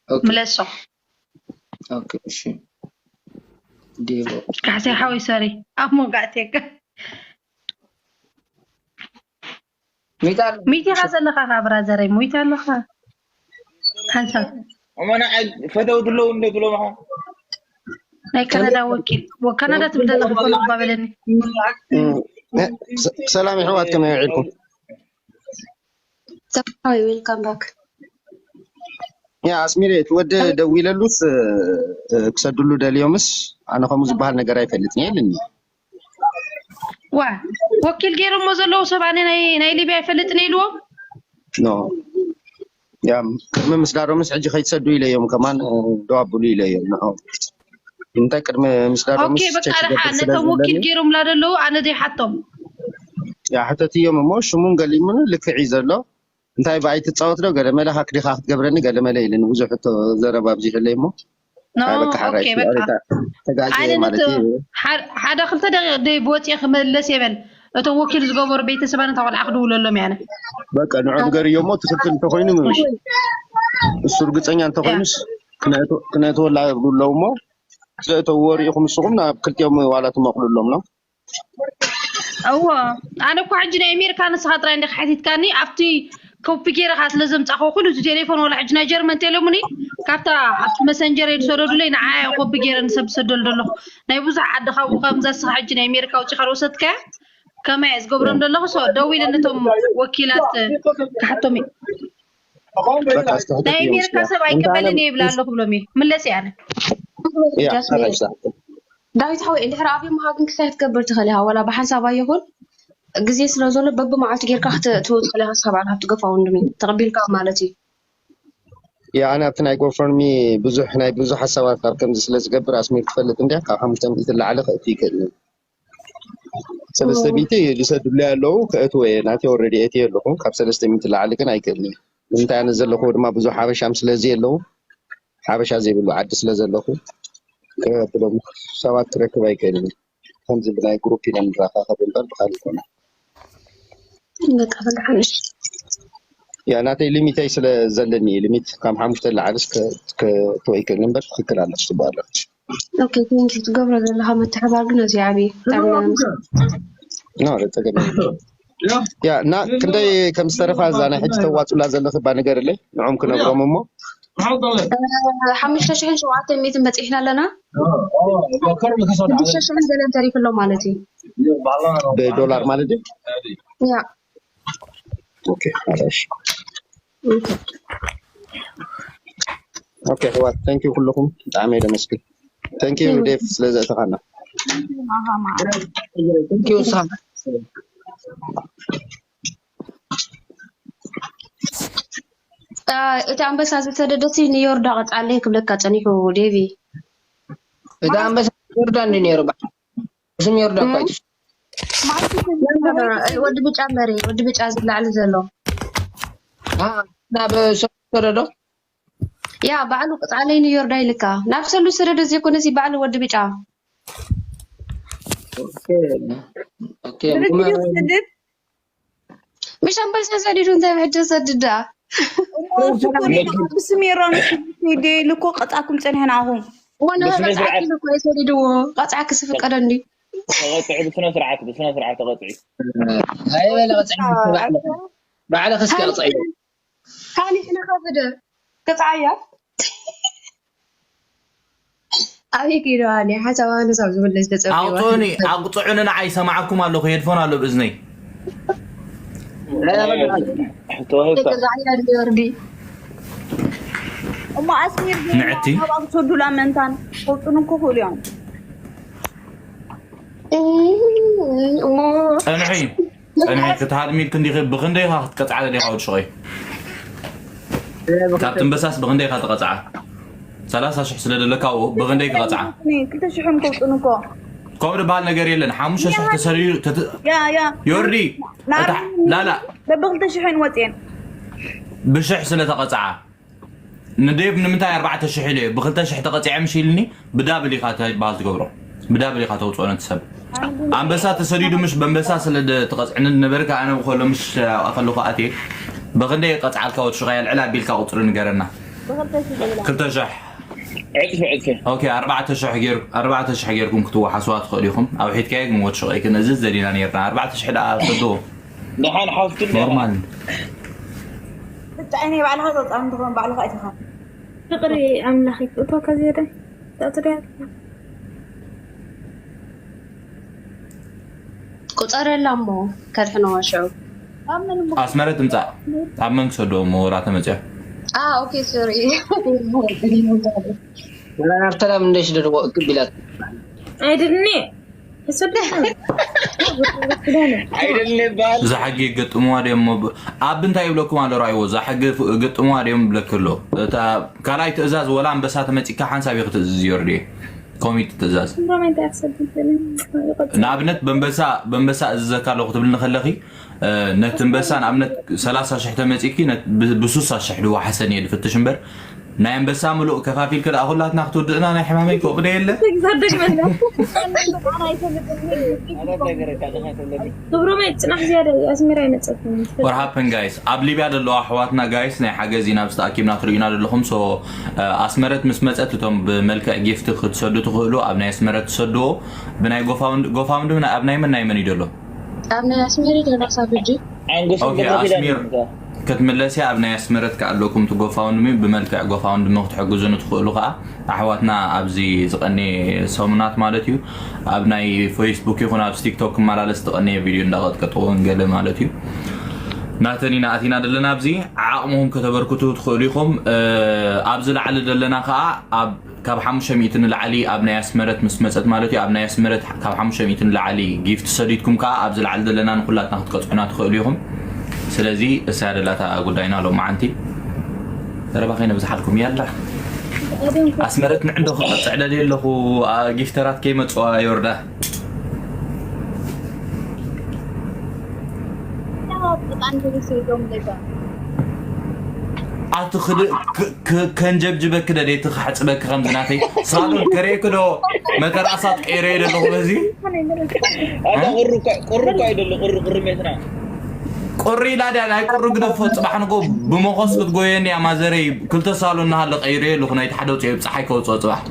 ኦኬ ምለሶ። ኦኬ እሺ ዴቦ ካሕሳይ ሓወይ ሶሪ ኣብ ሞጋእቴካ ሚጣል ሚቲ ኻ ዘለኻ ኻ ብራዘረይ ሞይታ ኣለኻ ሓንሳብ እሞ ንዓይ ፈተውቲ ኣለዉ እንደ ትብሎም ኢኻ። ናይ ካናዳ ወኪል ወካናዳ ትብል ዘለኻ ኮነ ባበለኒ ሰላም ኣሕዋት ከመይ ውዒልኩም? Hi, welcome back. ያ ኣስሚረ እቲ ወዲ ደዊለሉስ እ፣ እ፣ ክሰድሉ ደልዮምስ ኣነ ከምኡ ዝበሃል ነገር ኣይፈልጥን የለኒ። ዋ ወኪል ገይሮሞ ዘለዉ ሰብ ኣነ ናይ ናይ ሊብያ ኣይፈልጥን ኢልዎም ኖ ያ ቅድሚ ምስዳሮምስ ሕጂ ከይትሰዱ ኢለዮም ከማን እ፣ ደው ኣብሉ ኢለዮም ንዖም። እንታይ ቅድሚ ምስዳሮምስ ኦኬ በቃ ቸክ ደሓ ክገብር ስለ ነቶም ወኪል ዘለኒ ገይሮምላ ዘለዉ ኣነ ዘይሓቶም ያ ሕተትዮም እሞ ሽሙን ገሊሙን ልክዕ እዩ ዘሎ። እንታይ ብኣይ ትፃወት ዶ ገለመለ ካብ ክዲኻ ክትገብረኒ ገለመለ ኢልኒ ብዙሕ ሕቶ ዘረባ ኣብዚሕለይ እሞ ኖ ኣይ በቃ ሓራይ ኦኬ በቃ ተጋጭ ኣነ ማለት ነቲ እዩ። ሓ- ሓደ ክልተ ደቂቕ ደይ ብወፂኤ ክመለስ የበል እቶም ወኪል ዝገበሩ ቤተሰብ ኣነ ተቆልዓ ክድውለሎም ያነ በቃ ንዖም ገርዮ እሞ ትክክል እንተኮይኑ ምምሽ እሱ እርግፀኛ እንተኮይኑስ ክነእትወላ ይብሉ ኣለዉ እሞ ዘእተውዎ ሪኢኹም ንስኹም ናብ ክልቲኦም ዋላ ትመቕሉ ኣሎም ነው። እዎ ኣነ እኮ ሕጂ ናይ ኣሜሪካ ንስኻ ጥራይ እንዲኻ ሓቲትካኒ ኣብቲ ኮፒ ገይረኻ ስለ ዘምፃእኸ ኩሉ እቲ ቴሌፎን ወላ ሕጂ ናይ ጀርመን ቴሌሙኒ ካብታ ኣብቲ መሰንጀር እየ ዝሰደዱለይ ንዓያ ኮፒ ገይረ ንሰብ ዝሰደሉ ዘለኹ ናይ ብዙሕ ዓዲ ካብኡ ከምዛ ስኻ ሕጂ ናይ ኣሜሪካ ውፂኻ ዝወሰድካያ ከመይ እየ ዝገብሮም ዘለኹ ሶ ደው ኢለ ነቶም ወኪላት ክሓቶም እዩ በቃ እስኪ ናይ ሕተትዮም እስኪ ኣሜሪካ ሰብ እንተ ኣነ ኣይቀበልን እየ ይብላ ኣለኹ ብሎም እዩ ምለስ እየ ኣነ ያ ጃስሚን ሓራይ ስራሕ ዳዊት ሓወይ እንድሕር ኣብዮም ሃግን ክሳይ ክትገብር ትኽእል ኢኻ ዋላ ብሓንሳብ ኣይኹን ግዜ ስለ ዘሎ በብመዓልቲ ጌርካ ክትእትው ትኽእል ኢኻ ስኻ ባዕልካ ኣብቲ ገፋ ወንድሚ ተቐቢልካ ማለት እዩ ያ ኣነ ኣብቲ ናይ ጎፈርሚ ብዙሕ ናይ ብዙሕ ሓሳባት ካብ ከምዚ ስለ ዝገብር ኣስሚር ትፈልጥ እንዲያ ካብ ሓሙሽተ ሚእቲ ላዕሊ ክእቱ ይክእል እዩ ሰለስተ ሚእቲ ዝሰዱለይ ኣለዉ ክእትወ እየ ናተይ ወረዲ እትየ ኣለኹ ካብ ሰለስተ ሚእቲ ላዕሊ ግን ኣይክእልን እዩ ንምንታይ ኣነ ዘለኹ ድማ ብዙሕ ሓበሻም ስለዚ ኣለዉ ሓበሻ ዘይብሉ ዓዲ ስለ ዘለኹ ክብሎም ሰባት ክረክብ ኣይክእልን እዩ ከምዚ ብናይ ግሩፕ ኢና ንራኻኸብ እምበር ብካል ይኮነ በቃ በቃ ሓንሽ ያ ናተይ ሊሚተይ ስለ ዘለኒ እዩ ሊሚት ካብ ሓሙሽተ ላዕልስ ክትወይ ክእል እምበር ትክክል ኣለች ትበሃለች ኦኬ ቴንክ ዩ ትገብሮ ዘለካ ምትሕባር ግን ኣዝዩ ዓብዪ ብጣዕሚ ኢና ነመስግን ኖ ጸገም የብሉን። ያ እና ክንደይ ከም ዝተረፋ እዛ ናይ ሕጂ ተዋፅላ ዘለኺ ባ ንገርለይ ንዖም ክነግሮም እሞ ሓሙሽተ ሽሕን ሸውዓተ ሚእትን በፂሕና ኣለና ሽዱሽተ ሽሕን ገለን ተሪፍሎ ማለት እዩ ብዶላር ማለት እዩ ያ ኦኬ ሓራሽ ኦኬ ኣሕዋት thank you ኩልኹም ብጣዕሚ እየ ደመስግን thank you ዴቭ ስለ ዘእተኻና ንስኻ እቲ ኣንበሳ ዝሰደደሲ ንዮርዳ ቀጻለይ ክብለካ ጸኒሑ ዴቪ እቲ ኣንበሳ ዮርዳን እዩ ነይሩ በዓል ስም ዮርዳን እኳ ኣይትስ ወዲ ብጫ መሪ ወዲ ብጫ ዝላዕሊ ዘሎ ናብ ሰብ ዝሰደዶ ያ ባዕሉ ቅጻለይ ንዮርዳ ይልካ ናብ ሰሉ ዝሰደደ ዘይኮነሲ ባዕሉ ወዲ ብጫ ኦኬ፣ ኦኬ፣ ብርግጽ ስድድ ምሽ ኣንበሳ ሰዲዱ እንታይ ብሕጂ ሰድዳ ብስሜሮ ንስዴ ልኮ ቀጻኩም ጸኒሕና ኣኹም ወነ ቀጻዕኪ ልኮ የሰዲድዎ ቀጻዕኪ ስፍቀደ እንዲ ተቐፅዒ ብስነ ስርዓት ብስነ ስርዓት ተቐፅዒ ኣይበለ ቀጽዒ ባዕለ ባዕለ ክስከ ቀጽዒ ካሊሕና ከፍደ ቅጽዓያ ኣበይ ከይደዋኒ ሓሳብ ኣነሳብ ዝምለስ ተጸቢዋ ኣውፅኡኒ ኣቁፅዑኒ ንዓይ ሰማዓኩም ኣለኹ ሄድፎን ኣሎ ብእዝነይ ተዋሂብካ ቅጽዓያ ድወርዲ እሞ ኣስሚር ንዕቲ ናብኣ ክሰዱላ መንታን ከውጥኑ ክኽእሉ እዮም እሞ ፀንሒ ፀንሒ ክትሃድሚ ኢልክ እንዲኺ ብክንደይ ኢኻ ክትቀፅዓ ደሊኻ ወዲ ሽቆይ ካብቲ እምበሳስ ብክንደይ ኢኻ ትቐፅዓ ሰላሳ ሽሕ ስለ ደለካ ብክንደይ ክቐፅዓ ክልተ ሽሕም ከውጥኑ እኮ ከምኡ ዝበሃል ነገር የለን ሓሙሽተ ሽሕ ተሰሪዩ ተት- ያ ያ ዮርዲ እታ ላላ በብክልተ ሽሕን ወፅየን ብሽሕ ስለ ተቐፅዓ ንዴቭ ንምንታይ ኣርባዕተ ሽሕ ኢለ ብክልተ ሽሕ ተቐፂዐ ምሽ ኢልኒ ብዳብል ኢኻ እንታይ በሃል ትገብሮ ብዳብል ኢኻ ተውፅኦ ነቲ ሰብ ኣንበሳ ተሰዲዱ ምሽ በንበሳ ስለ ደ- ተቐፅዕኒ ነበርካ ኣነ ከሎ ምሽ ከለኹ ኣትየ ብክንደይ ቀፅዓልካ ወዲ ሽቃይ ኣልዕል ኣቢልካ ቁፅሪ ንገረና ብኽልተ ሺሕ ዝብላ። ክልተ ሽሕ። ዕፅፊ ዕፅፊ ኦኬ፣ ኣርባዕተ ሽሕ ጌር-፣ ኣርባዕተ ሽሕ ጌርኩም ክትወሓስዋ ትኽእሉ ኢኹም። ኣብ ሒድካዮ ግን ወድሽቕ ኣይክነዝዝ ደሊና ነርና። ኣርባዕተ ሽሕ ደኣ ሰዶ ደሓን ሓፍቱ ኖርማል። ብጣዕሚ ናይ ባዕልኻ ጸጻም ትኾን ባዕልኻ ኣይትኻ። ፍቕሪ ኣምላኽ ይክእቶ ከዝየደ ተጥሪያ። ቁፀረላ እሞ ከድሕነዋ ሽዑ። ኣብ መን እሞ ኣስመረ ትምጻእ ኣብ መን ክሰዶ እሞ ወራ ተመጽያ። አ ኦኬ ሶሪ። ወላ ናብ ሰላም እንደሽ ደድዎ እቅቢላት I didn't need. It's a different. ኣይደለ ይበሃል። እዛ ሕጊ ገጥምዋ ድዮም እሞ ብ-፣ ኣብ እንታይ ይብለኩም ኣሎ ራይዎ? እዛ ሕጊ ፍ-፣ ገጥምዋ ድዮም ይብለኪ ኣሎ። እታ ካልኣይ ትእዛዝ ወላ ኣንበሳ ተመጺካ ሓንሳብ ኢኺ ትእዝዝ ዮርዲ። ኮሚት ትእዛዝ። ንኣብነት በንበሳ፣ በንበሳ እዝዘካ ኣለኹ ትብልኒ ከለኺ፣ እ፣ ነቲ ኣንበሳ ንኣብነት ሰላሳ ሽሕ ተመጺኪ ነት-፣ ብ-፣ ብሱሳ ሽሕ ድወሓሰኒ እየ ድፍትሽ እምበር ናይ ኣንበሳ ምሉእ ከፋፊልኪ ደኣ ኩላትና ክትውድእና ናይ ሕማመይ ክወቕደ የለ። ክብሮመይ ጽናሕ ዝያዳ እዩ። ኣስመራ ኣይመጸትኩን። What happened guys? ኣብ ሊብያ ዘለዋ ኣሕዋትና ጋይስ ናይ ሓገዝ ኢና ኣብዚ ተኣኪብና ትርእዩና ዘለኹም። So ኣስመረት ምስ መጸት እቶም ብመልክዕ ጊፍት ክትሰዱ ትኽእሉ ኣብ ናይ ኣስመረት ትሰድዎ ብናይ ጎፋውንድ ጎፋውንድ ኣብ ናይ መን ናይ መን እዩ ዘሎ? ኣብ ናይ ኣስመሪ ደሎ ክሳብ ሕጂ ዓንጉስ ኦኬ ኣስሚር ክትምለስያ ኣብ ናይ ኣስመረት ከኣለኩም ትጎፋውንድ ብመልክዕ ጎፋውንድ ክትሕግዙ ንትኽእሉ ከዓ ኣሕዋትና ኣብዚ ዝቐኒ ሰሙናት ማለት እዩ ኣብ ናይ ፌስቡክ ይኹን ኣብ ቲክቶክ ክመላለስ ዝቐኒ ቪድዮ እንዳቐጥቀጥዎ ገለ ማለት እዩ ናተን ኢና ኣቲና ዘለና ኣብዚ ዓቕምኹም ከተበርክቱ ትኽእሉ ኢኹም ኣብዚ ላዕሊ ዘለና ከዓ ኣብ ካብ ሓሙሽተ ሚእቲ ንላዕሊ ኣብ ናይ ኣስመረት ምስ መፀት ማለት እዩ ኣብ ናይ ኣስመረት ካብ ሓሙሽተ ሚእቲ ንላዕሊ ጊፍት ሰዲድኩም ከዓ ኣብዚ ላዕሊ ዘለና ንኩላትና ክትቀፅዑና ትኽእሉ ኢኹም ስለዚ እሳ ደላታ ጉዳይና ሎማዓንቲ ረባኸይ ነብዝሓልኩም ያላ ኣስመረት ንዕንዶ ክቐፅዕ ደልየ ኣለኹ ጊፍተራት ከይመፅዋ ዮርዳ ኣቲ ክድ ከንጀብጅበኪ ደደ እቲ ክሕፅበኪ ከምዚ ናተይ ሳሎን ከርእየኪ ዶ መተርኣሳት ቀይረየ ደለኹ በዚ ኣታ ቁሪ እኳ ቁሪ እኳ ይደሉ ቁሪ ቁሪ ሜትና ቁሪ ኢላ ድያ ናይ ቁሪ ግደፎ ፅባሕ ንጎ ብመኾስ ክትጎየኒ እያ ማዘረይ ክልተ ሳሎን ናሃለ ቀይረየ ኣለኹ ናይቲ ሓደ ውፅኦ ፀሓይ ከውፅኦ ፅባሕ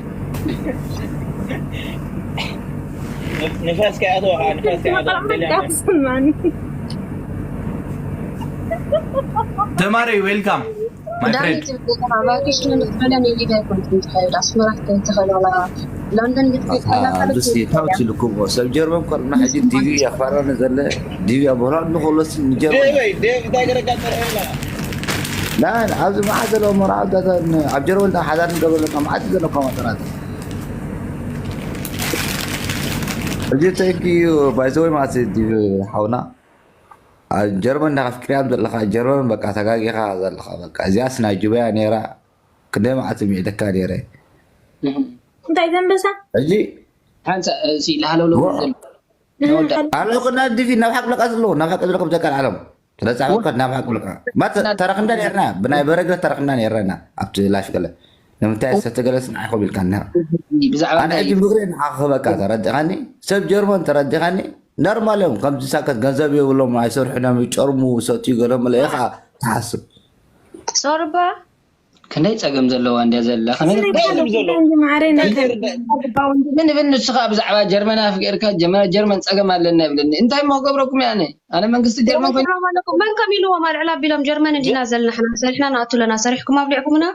ንፋስ ከይኣተወ ከዓ ንፋስ ከይኣተወ ተማሪ welcome my friend ቫኬሽን ንክትበለ ሜሊዳ ይኮንኩም ትኸይድ ኣስመራ ክትከይድ ትኽእል ዋላ ለንደን ክትከይድ ኣብዚ ታውት ኢልኩም ሰብ ጀርመን ኮርና ሕጂ ዲቪ ኣኽባራኒ ዘለ ዲቪ ኣበላ ንኸሎስ ንጀርመን ደበይ ደብ እንታይ ገረካ ጠረላ ላ ኣብዚ መዓት ዘለዎ መርዓውታተን ኣብ ጀርመን ዳ ሓዳር ንገብረለካ መዓት ዘለካ መጠራት እዚ thank you by the way ማለት ዲቪ ሓውና ኣብ ጀርመን ዳካ ፍቅርያም ዘለካ ጀርመን በቃ ተጋጊካ ዘለካ በቃ እዚያስ ናይ ጁበያ ነይራ ክንደይ መዓት ሚዕደካ ነይረ እንታይ ዘንበሳ ሕጂ ሓንሳ እዚ ላሃለውለው ዘሎ ኣለኩና ዲቪ ናብ ሓቅ ለቃ ዘለዎ ናብ ሓቅ ዝለቀ ብዘካ ዓለም ስለጻዕወት ናብ ሓቅ ለቃ ማት ተረክንዳ ነርና ብናይ በረግረ ተረክንዳ ነርና ኣብቲ ላሽ ገለ ንምንታይ ሰተገለስ ንዓይኮም ኢልካና ብዛዕባ ኣነ ሕጂ ምክሪ ንዓኺ ክህበካ ተረዲኻኒ ሰብ ጀርመን ተረዲኻኒ ኖርማል እዮም ከምዚ ሳከት ገንዘብ የብሎም ኣይሰርሑን እዮም ይጨርሙ ይሰትዩ ገለ መለ ኢኻ ትሓስብ ሶርባ ክንደይ ፀገም ዘለዋ እንድያ ዘላ ከመይ ዳግም ዘሎ ማዕረይ ግን እብል ንስኻ ብዛዕባ ጀርመን ኣፍቂርካ ጀመ- ጀርመን ፀገም ኣለና ይብለኒ እንታይ ሞ ገብረኩም ያነ ኣነ መንግስቲ ጀርመን ኮይኑ ኣለኩም መን ከም ኢልዎም ኣልዕል ኣቢሎም ጀርመን እንዲና ዘለና ሕና ሰሪሕና ንኣቱ ኣለና ሰሪሕኩም ኣብሊዕኩምና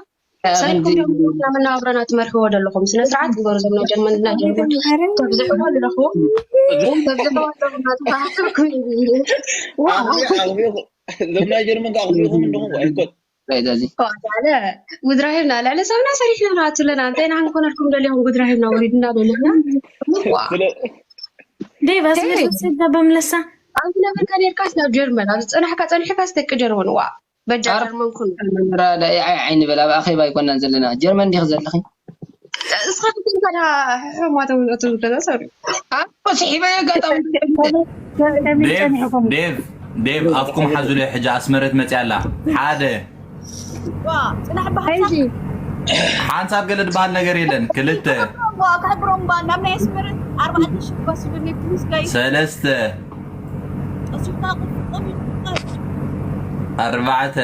ሰሪሕኩም ዶ መናባብሮና ትመርሕዎ ዘለኹም ስነ ስርዓት ግበሩ ዘምና ጀርመን እንዲና ጀርመን ተብዝሕዎ ኣለኹም ተብዝሕዎ ኣለኹም ዘምና ጀርመን ከዓ ክልኢኹም እንደኹም ኣይኮን ዛዚ ጓለ ጉድራ ሂብና ልዕሊ ሰብና ሰሪሕና ንኣቱ ኣለና እንታይ ኢና ክንኮነልኩም ደሊኹም ጉድራ ሂብና ወሪድና ደሊና ዴቭ ኣስመር ሰብሰብ በምለሳ ኣብ ዝነበርካ ኔርካስ ናብ ጀርመን ኣብ ዝፀናሕካ ፀኒሕካስ ደቂ ጀርመን ዋ በጃ ጀርመን ኩን መራዳኢ ዓይኒ በል ኣብ ኣኼባ ኣይኮናን ዘለና ጀርመን እንዲኽ ዘለኺ እስኻ ክትንከዳ ሕማቶም እቶም ገዛ ሰሩ ስሒበ ኣጋጣሚ ዴቭ ዴቭ ዴቭ ኣፍኩም ሓዙለ ሕጂ ኣስመረት መፅያ ኣላ ሓደ ዋ ጽናሕ በሓንሳብ ሕጂ ሓንሳብ ገለ ዝበሃል ነገር የለን ክልተ ዋ ክሕብሮም ባ ናብ ናይ ኣስመረት ኣርባዕተ ሽሕ ባ ስደኒ ፕሊስ ጋይስ ሰለስተ ቀሲፍካ ቁጥጥም ኣርባዕተ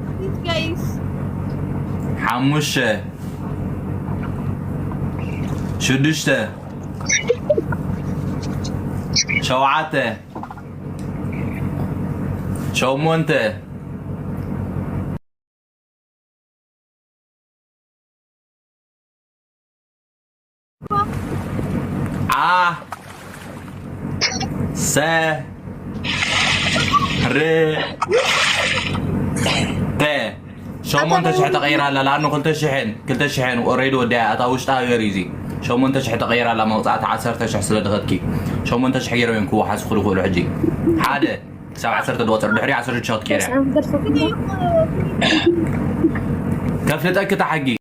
ፕሊስ ጋይስ ሓሙሽተ፣ ሽዱሽተ፣ ሸውዓተ፣ ሸሞንተ፣ ዓ ሰ ር ተ ሸሞንተ ሽሕ ተቐይራ ኣላ። ለኣኑ ክልተ ሽሕን ክልተ ሽሕን ኦሬዲ ወዲያ እታ ውሽጣ ገር እዚ ሸሞንተ ሽሕ ተቐይራ ኣላ። መውፃእቲ ዓሰርተ ሽሕ ስለ ድኸትኪ ሸሞንተ ሽሕ ገይሮም እዮም ክወሓሱ ክልኽእሉ። ሕጂ ሓደ ክሳብ ዓሰርተ ድቆፅር ድሕሪ ዓሰርተ ሽሕ ክትቀይራ ከፍልጠኪ እታ ሕጊ።